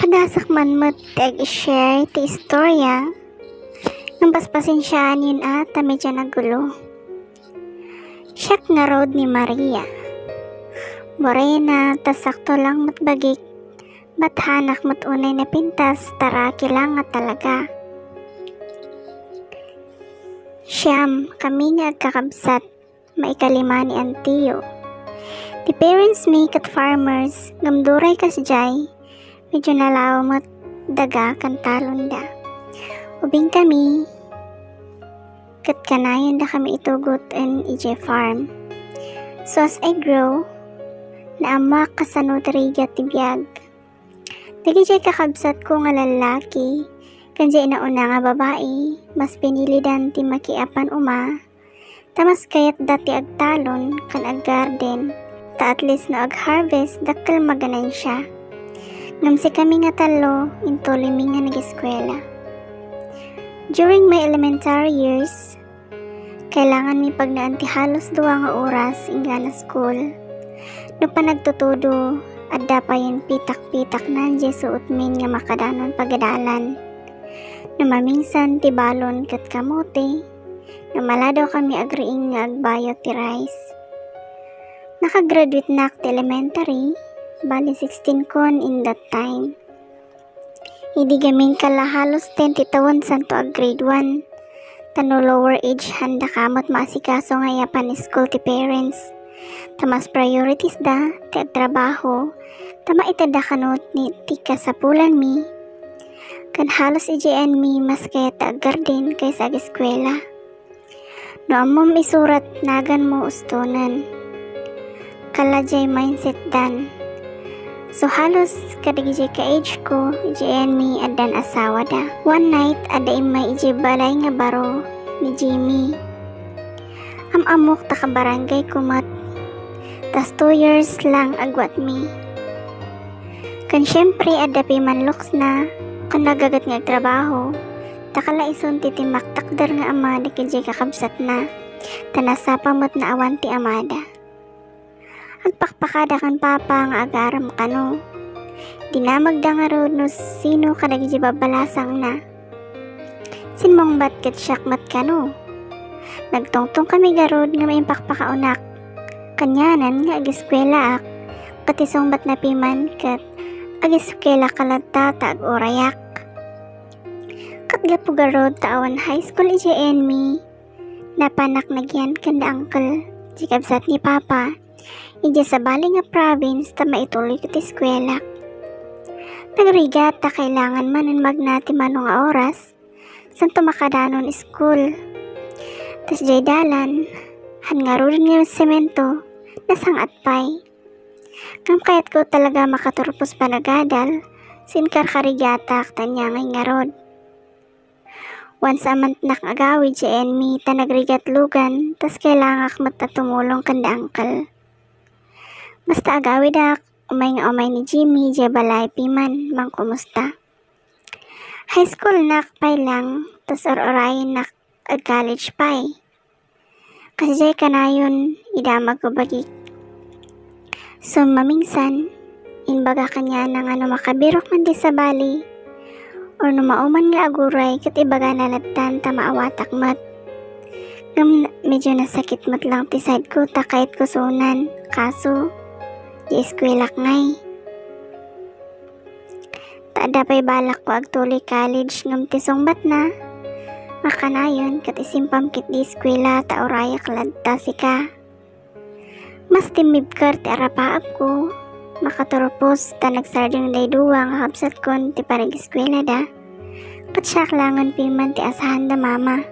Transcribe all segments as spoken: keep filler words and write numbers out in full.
Padasak man met ti ag-share ti istorya, ngem paspasensiaanyon a ta medyo nagulo. Siak ngarud ni Maria. Morena, ta sakto lang met bagik, bat haanak met unay napintas, ta raki la nga talaga. Siam kami nga agkakabsat, maikalima ni antiyo. Ti parents mi ket farmers, ngem duray kasdiay, medyo nalawa met daga ken talonda. Ubing kami, ket kanayonda kami itugot en idiay farm. So as I grow, naammoak kasano ti rigat ti biag. Dagidiay kakabsatko nga lallaki, ken diay nauna nga babai, mas pinilidan ti makiapan uma, ta mas kayatda ti agtalon ken aggarden, ta at least no agharvest, dakkel maganansia. Ngem sikami nga tallo, intuloymi nga nag-eskwela. During my elementary years, kailanganmi pagnaen ti halos dua nga oras inggana school. No panagtutudo, adda payen pitak-pitaknan diay suotmin nga makadanon pagadalan. No mamingsan ti balon ket kamote, no maladaw kami agriing nga agbayot ti rice. Nakagraduatenak ti elementary, bali sixteen kon in that time. Idi gamin kala halos ten ti tawen santo ag-grade one. Ta no lower age, haanda ka met maasikaso nga iyapan school ti parents. Ta mas priorities da ti agtrabaho, ta maitedda kano ni ti kasapulanmi. Ken halos idiayenmi mas kayat ta aggarden kaysa ageskwela. No ammom isurat, naganmo ustonen. Kala diay mindset dan. So, halos kadagiti ka-age ko, idiayenmi addan asawada. One night, adda immay idiay balay nga baro ni Jimmy. Am-ammok ta kabarangay ko met. Tas two years lang agwatmi. Ken siempre, adda piman luksna, ken nagaget nga agtrabaho, ta kala isun ti timmaktakder nga ama dagiti kakabsatna, ta nasapa met nga awan ti amada. Agpakpakada ken papa nga agaram kano. Dinamagda ngarud no sino kadagiti babbalasangna. Simmungbat ket siak met kano. Nagtungtong kami garud nga maimpakpakaunak. Kanianan nga ageskwelaak, ket ti sungbatna piman ket ageskwelaka latta ta agurayak. Ket gapu garud ta awan high school idiayenmi, napanak nagyan ken da uncle, ti kabsat ni papa, idiay sabali nga province ta maituloyko ti eskwelak. Nagrigat ta kailangan manen magna ti mano nga oras, santo makadanon school. Tas diay dalan, han ngaruden nga semento, nasangat pay. Ngem kayatko talaga makaturpos panagadal, so inkarkarigatak ta ania ngay ngarud. Once a month-nak agawid diay enmi ta nagrigat lugan, tas kailangak met a tumulong ken da uncle. Basta agawidak, umay nga umay ni Jimmy diay balay piman mangkumusta. High school-nak pay lang, tas ur-urayennak ag-college pay. Kasdiay kanayon, idamagko bagik. So, mamingsan, imbaga kaniana nga no makabirok man ti sabali, or no mauman nga aguray, ket ibagana lattan ta maawatak met. Ngem, medyo nasakit met lang ti side ko, ta kayatko sunan. Kaso, diay eskwelak ngay. Ta adda pay balakko agtuloy college ngem ti sungbatna, makanayon ket isimpam ketdi eskwela ta urayak latta sika. Mas timmibker ti arapaapko, makaturpos ta nagsardeng daydi dua nga kabsatkon ti panag-eskwelada, ket siak langen piman ti asahan da mama.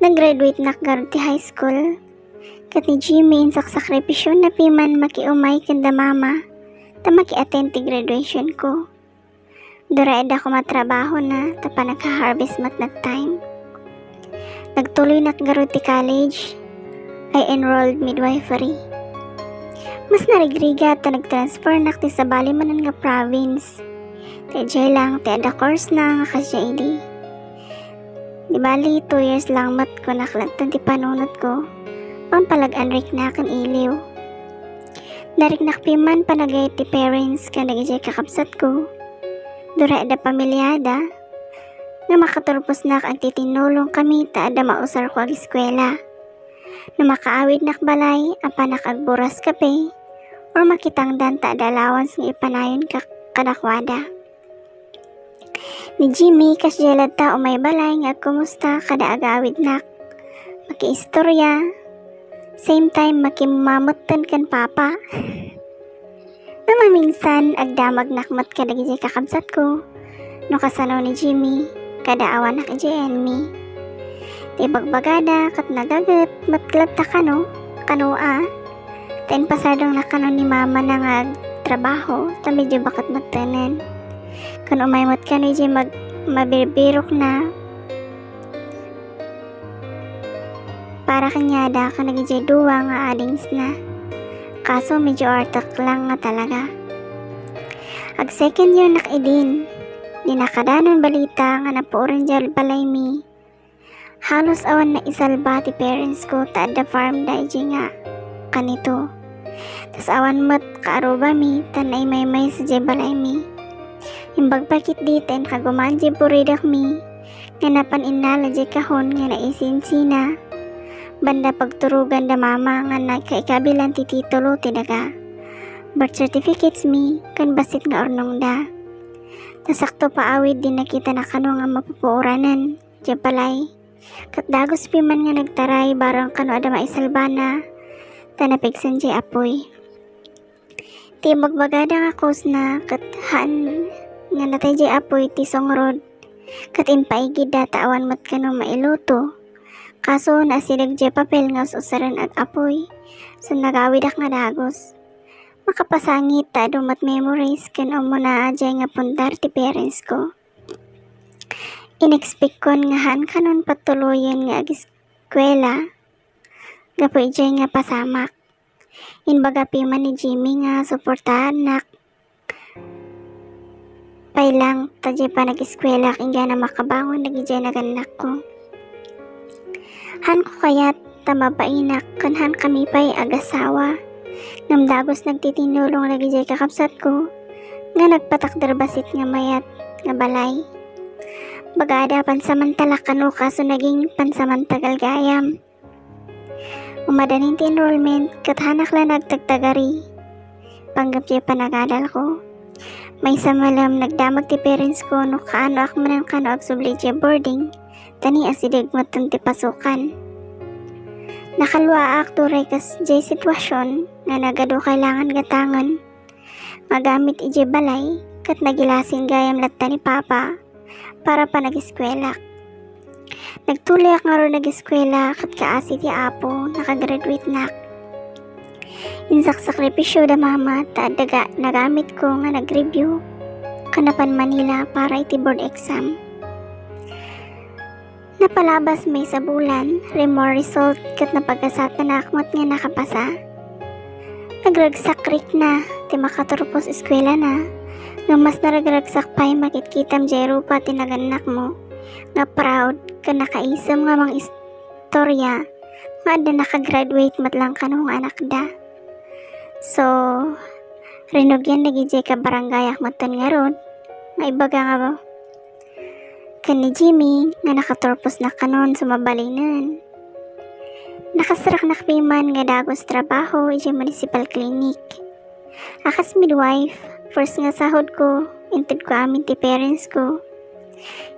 Nag-graduatenak garud ti high school, ket ni Jimmy insaksakripisyona piman makiumay ken da mama ta maki-attend ti graduation ko. Duray adda koma trabahona ta panagha-harvest met that time. Nagtuloynak garud ti college, I enrolled midwifery. Mas narigrigat ta nag-transfernak ti sabali manen nga province. Ta idiay lang ti adda course-na nga kasdiay idi. Di bali, two years lang met kunak lattan ti panunotko, pampalag-anrikna ken iliw. Nariknak piman panagayat ti parents ken dagiti kakabsatko. Dura adda pamilyada nga makaturposnak agtitinnulong kami ta adda mausarko ageskuela. No makaawidnak balay, apanak agburas kape or makitangdan ta adda allowance nga ipanayon ka-, kadakuada. Ni Jimmy, kasdiay latta umay balay nga agkumusta kada agawidnak. Makiistorya, same time makimmamutton ken papa. No maminsan, agdamagnak met kadagiti kakabsatko. No kasano ni Jimmy, kada awanak idiay enmi. Ti ibagbagada ket nagaget met latta kano, kano a, ta impasardengna kano ni mamana nga agtrabaho, ta medyo baket mettenen. Ken umay met kano idiay mag-, mabirbirokna para kaniada ken dagidiay dua nga adingsna. Kaso medyo artek lang nga talaga. Ag second year nak idin, dinakadanan balita nga napuoren diay balaymi. Halos awan naisalba ti parents ko ta adda farm da idiay nga kanito. Tas awan met kaarrubami ta naimaymay sadiay balaymi. Imbag pay ketdi ta inkagumaan diay buridakmi nga napan innala diay kahon nga naisinsina. Banda pagturogan da mama nga nagkaikabilan ti titulo ti daga, birth certificates mi, ken bassit nga urnongda. Ta sakto paawid di nakitana kano nga mapupuoranen diay balay. Ket dagus piman nga nagtaray barang kano adda maisalbana, ta napigsen diay apuy. Ti ibagbagada nga kusna ket haan nga natay diay apuy ti sungrod, ket impaigidda ta awan met kano mailuto. Kaso naasideg diay papel nga us-usaren ag-apuy, so nagawidak nga dagus. Makapasangit ta adu met memories ken umuna a diay nga pundar ti parents ko. Inexpect kon nga haan kanon patuloyen nga ageskuela gapu idiay nga pasamak. Imbaga piman ni Jimmy nga suportaannak pay lang ta diay panageskuelak inggana makabangon dagidiay nagannakko. Haanko kayat ta mabainak ken haankami pay agasawa. Ngem dagus nagtitinnulong dagidiay kakabsatko nga nagpatakder bassit nga mayat nga balay. Baga adda pansamantala kano kaso naging pansamantagal gayam. Umadanin ti enrollment ket haanak la nagtagtagari. Panggep diay panagadalko. Maysa met laeng nagdamag ti parents ko no kaanoak manen kano agsubli diay boarding, ta naasideg metten ti pasukan. Nakaluaak turay kasdiay sitwasion nga nagadu kailangan gatangen nga agamit idiay balay, ket nagilasin gayam latta ni Papa para panageskuelak. Nagtuloyak ngarud ageskuela ket kaasi ti Apo, nakagraduatenak. Insaksakripisio da Mama ta adda ga-, nagamitko nga nag-review ken napan Manila para iti board exam. Napalabas maysa bulan, remo result ket napagasatanak met nga nakapasa. Nagragsakrik na ti makaturpos eskuelana, ngem mas naragragsak pay makitkitam diay rupa ti nagannakmo nga proud ken nakaisem nga mangistorya nga adda nakagraduate met lang kano nga anakda. So, rinugian dagidiay kabarangayak metten ngarud nga ibaga nga ken ni Jimmy nga nakaturposnak kanon sumabalinen. Nakasraknak piman nga dagus trabaho idiay municipal clinic. A kas midwife, first nga sahodko, intedko amin ti parents ko.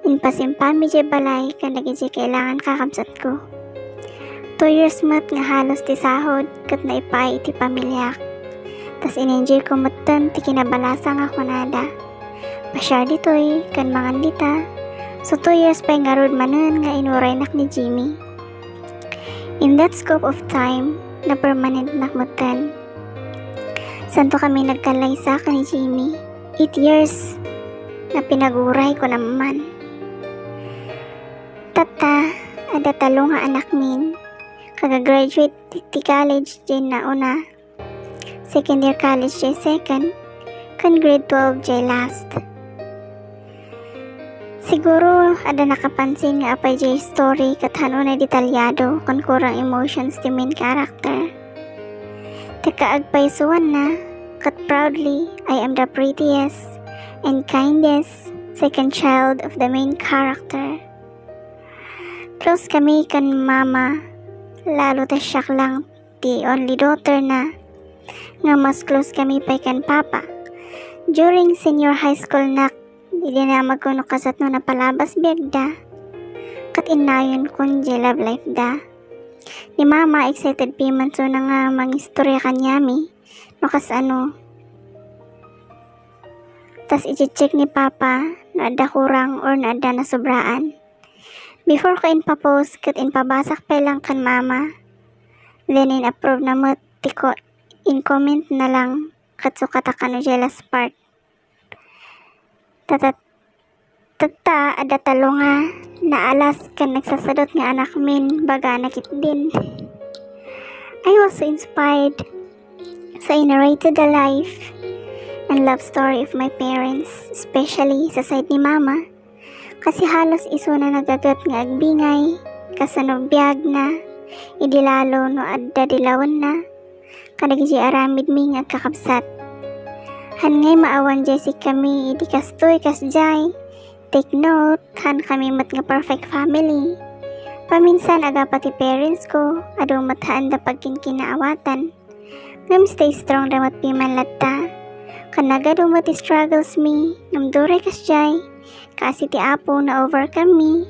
Impasimpami diay balay ken dagidiay kailangan kakabsatko. Two years met nga halos ti sahod ket naipaay iti pamiliak. Tas in-enjoyko metten ti kinabalasa nga kunada. Pasiar ditoy ken mangan dita. So two years pay ngarud manen nga inuraynak ni Jimmy. In that scope of time, napermanentnak metten. Santo kami nagkallaysa ken ni Jimmy. Eight years nga pinaguray ko naman. Tatta, adda tallo nga anakmin. Kaga-graduate ti, ti college diay nauna. Second year college diay second. Ken grade twelve diay last. Siguro, adda nakapansin nga apay diay story ket haan unay detalyado ken kurang emotions ti main character. Ti kaagpaysuanna, ket proudly, I am the prettiest and kindest second child of the main character. Close kami kan mama, lalo ta siak lang ti only daughter na, nga mas close kami pay kan papa. During senior high school nak, idi na magkuno kasat no napalabas biagda, ket innayon kon jay love life da. Ni mama, excited piman suna nga mangistorya kaniami no kasano. Tas i-check ni papa no adda kurang or no adda nasobraan. Before ko inpa-post ket inpabasak pay lang kan mama. Then in-approve na met ti ko-, in-comment na lang ket sukatak kano jay last part. Tatat-, tatta, adda tallo nga naalas ken nagsasadot nga anakmin, baga anakit din. I was so inspired. So I narrated the life and love story of my parents, especially sa side ni mama. Kasi halos isuna nagaget nga agbingay, kasano biag na, idi lalo no adda dilawen na, kadagiti aramid mi nga agkakabsat. Han ngay maawan jay sikami idi kastoy kasjay. Take note, han kami met nga perfect family. Paminsan agapa ti parents ko, adu met haanda pagkinkinaawatan. Ngem stay strong da met piman latta. Ken nagadu met ti struggles mi, ngem duray kasjay, kaasi ti Apo na-overcome mi.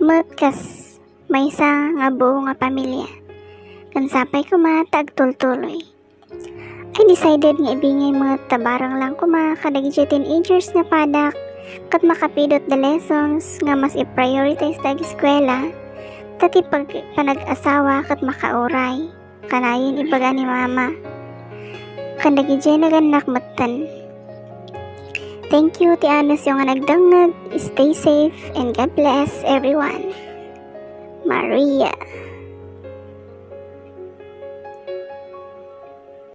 Met kas maysa nga buo nga pamilya. Ken sapay koma ta agtultuloy. I decided nga ibingay met ta bareng lang koma kadagiti teenagers nga padak, ket makapidut the lessons nga mas i-prioritize ta ageskwela, ta ti pag-, panag-asawa ket makauray. Kanayon ibaga ni mama. Ken dagidiay nagannak metten. Thank you ti anusyo nga nagdengngeg. Stay safe and God bless everyone. Maria.